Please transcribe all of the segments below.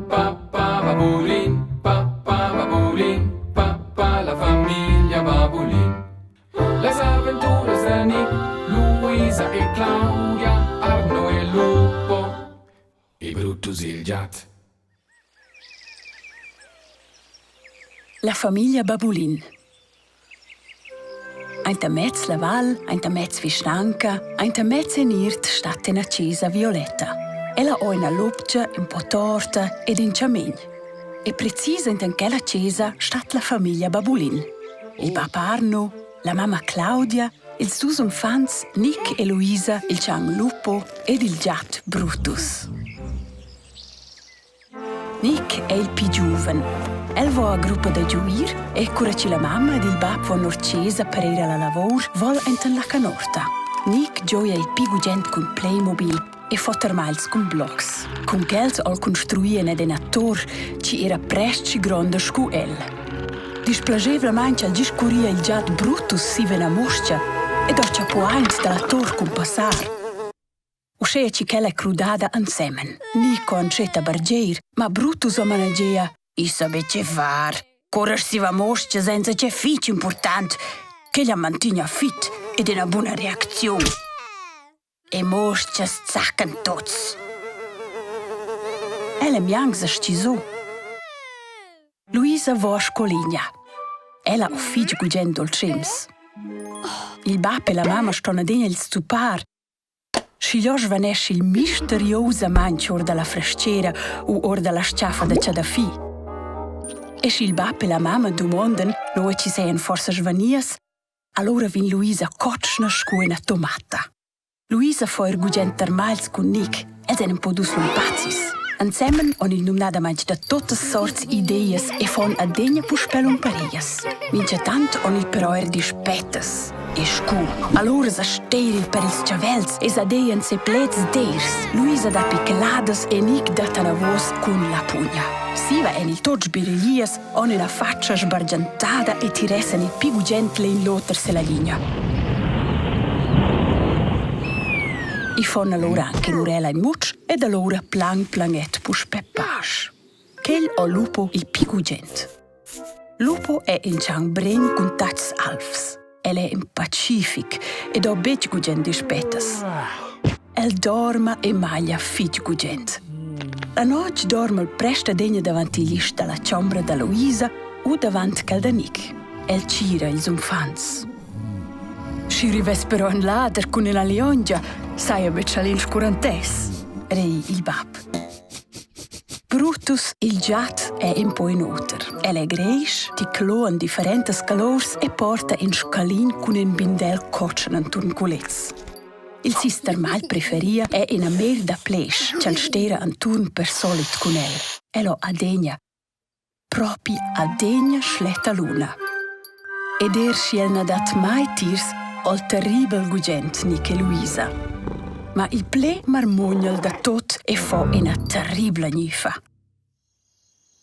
pa pa babulin, pa pa babulin, pa pa la famiglia Babulin. Las aventuras da Nick, Luisa e Claudia, Arno e Lupo e Brutus il giat. La famiglia Babulin. Aintamez la val, aintamez vischnanca, aintamez en iert stat ina chesa violetta. Ella ho ina lobgia ün po torta ed ün chamegn. E precis enten quella chesa stat la famiglia Babulin. Il bap Arno, la mamma Claudia, ils dus uffants Nick e Luisa, il chan Lupo ed il giat Brutus. Nick è il pli giuven. El vo a gruppa da giuir e cura chi la mamma ed il bap von lur chesa per ir alla lavor, vol enten la canorta. Nick gioia il pli gugent cun Playmobil e fo termagls cun blocs. Cun quels ha'l construi ed ina tor chi era prest schi gronda scu el. Displageivlamaing ch'el discurria il giat Brutus siva ina moscha ed ho chapo aint dalla tor cun passar. Uschea chi ch'ella è crudada ensemen. Nico antschet a bargir, ma Brutus ho managea: I sa be che far. Correr siva moscha senza che fich important, ch'ella mantigna fit ed ina buna reacziun. E mostras zaccan tots. El è mianc sa stgisò. Luisa vo a scoligna. Ella ho fich gugent doltschems. Il bap e la mamma ston adegna il zuppar Schigliò svanesce il misteriusamaing our da la frestgera u our da la s-chaffa da chadafi. E sch'il bap e la mamma dumondan nua chi sajan forsa svanias, alura vegn Luisa cotschna scu üna tomata. Luisa fo eir gugent termagls cun Nic. Els èn ün po dus lumpazis. Ensemen on il numnadamaing da tuottas sorts ideas e fon adegna puspè lumparias. Minchatant on il però eir dispettas. E scu? Alura sa steiril per ils chavels e sa deian ses pleds deirs. Luisa dat picladas e Nic dat anavos cun la pugna. Siva en il tot sbirglias, on üna faccia sbargiantada e tiressan il pi gugent l'in l'oter sella ligna. I fon allura anche l'urela in mutsch ed allura plan planet puspè pasch. Quel ho lupo il pi gugent. Lupo è in chan brin cun tatgs alvs. El è in pacific ed ho betg gugent dispettas. El dorma e maglia fitg gugent. La notg dorma el prest adegna davant igl isch da la chombra da Luisa u davant quel da Nick. El tgira ils uffants. Schi rivess però in lader cun ina liongia, saja betg cha'l inscurantess, rei il bab. Brutus, il giat, è in po in oter. El è greisch, ti cloan differentas colors e porta in scalin cun in bindel cotschen enturn culez. Il sister mal preferia è ina mer da plesch ch'al stera enturn per solit cun el. El ho adegna, propi adegna schletta luna. Ed er schi el na dat mai tiers, ho'l terribel gugent Nick e Luisa. Ma il ple marmuognel da tot e fo ina terribla gniffa.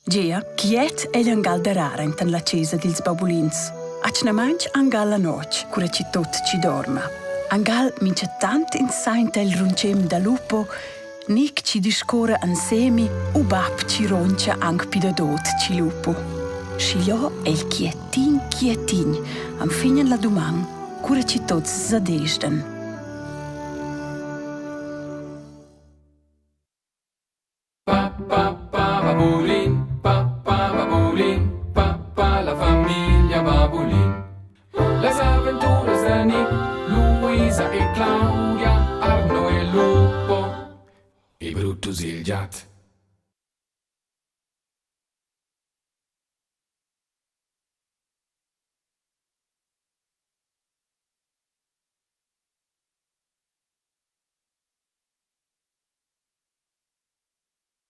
Gea, quiet egl angal darar enten la chesa dils babulins. Atgnamaintg angal la notg, cura chi tot chi dorma. Angal minchatant ins sainta il runcem da lupo Nic chi discuorra ansemi u bap chi roncha anc pi dadot chi lupo. Schigliò è il quietin quietin enfin la duman, cura chi tots sa desdan. Pa pa pa babulin, pa pa babulin, pa pa la famiglia Babulin. Las aventuras da Nick, Luisa e Claudia, Arno e Lupo e Brutus il giat.